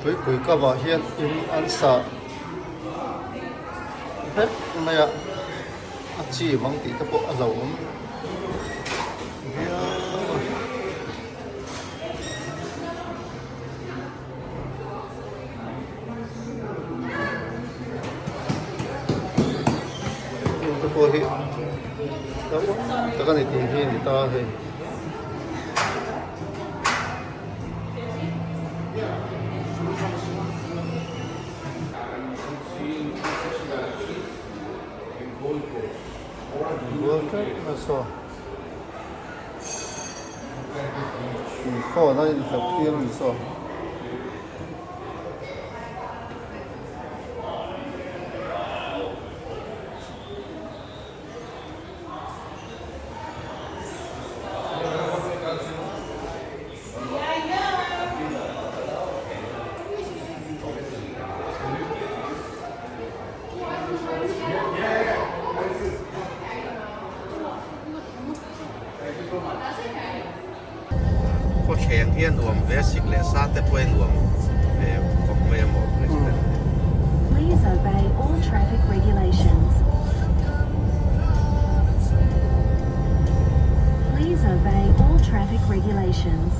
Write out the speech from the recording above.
Tuipui kam ah hian in an sah vek mai a a chim ang tih te pawh a hlauhawm viau a. Heng te pawh hi hlauhawm tak a ni tih hi a ni ta hei. Phone a inhleuh tir a ni saw. Khawthleng hi a nuam ve a, sik leh sa te pawh a nuam ve khawp mai a maw President hi. Please obey all traffic regulations. Please obey all traffic regulations.